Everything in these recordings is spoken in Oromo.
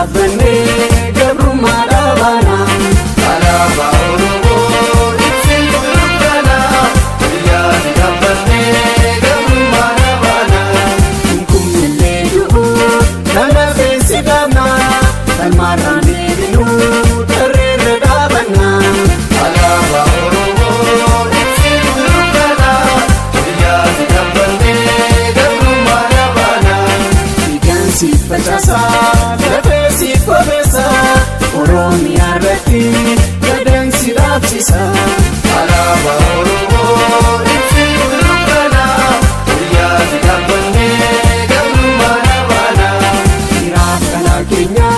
Dhaabbannee gabrummaa dhaabaana. Alaabaa Oromoo ibsituu dukkanaa, guyyaatti dhaabbannee gabrummaa dhaabaana. Kumkumillee du'u kana feesi dhaabna, falmaarraan deebinuu tarreerra dhaabanna. Alaabaa Oromoo ibsituu dukkanaa, guyyaatti dhaabbannee gabrummaa dhaabaana. Dhiigaan siif facaasaa, lafee siif qobeessa, Oromiyaa irratti gadan si dhaabsisa. Alaabaa Oromoo ibsituu dukkanaa, guyyaatti dhaabbannee gabrummaa dhaabaana. Dhiiraaf dhalaa keenya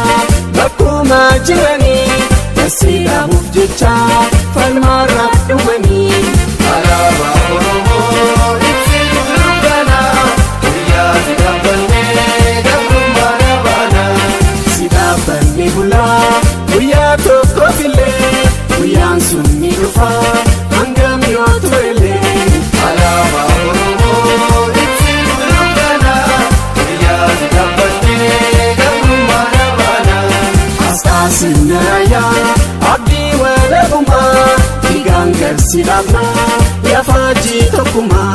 bakkuma jiranii, dasii dhaabuuf jecha falmaarraaf dhumanii. Alaabaa Oromoo ibsituu dukkanaa, guyyaatti dhaabbannee gabrummaa dhaabaana. Si dhaabbanne bulaa guyyaa tokkoof illee, guyyaan sun ni dhufa hangam yoo turellee. Alaabaa Oromoo ibsituu dukkanaa, guyyaatti dhaabbannee gabrummaa dhaabaana. Asxaa sirna raayyaa abdii walabummaa, dhiigaan garsi dhaabnaa yafaajii tokkummaa.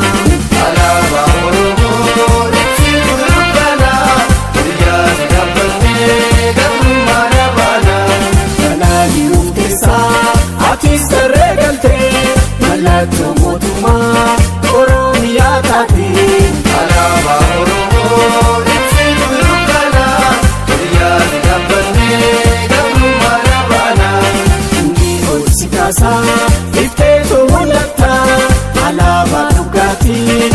Alaabaa Oromoo ibsituu dukkanaa, guyyaatti dhaabbannee gabrummaa dhaabaana. Balali'uuf keessaa atis tarree galtee, mallattoo mootummaa Oromiyaa taate. Alaabaa Oromoo ibsituu dukkanaa, guyyaatti dhaabbannee gabrummaa dhaabaana. Hundi ol si kaasaa ifteetu mul'atta, alaabaa dhugaatii.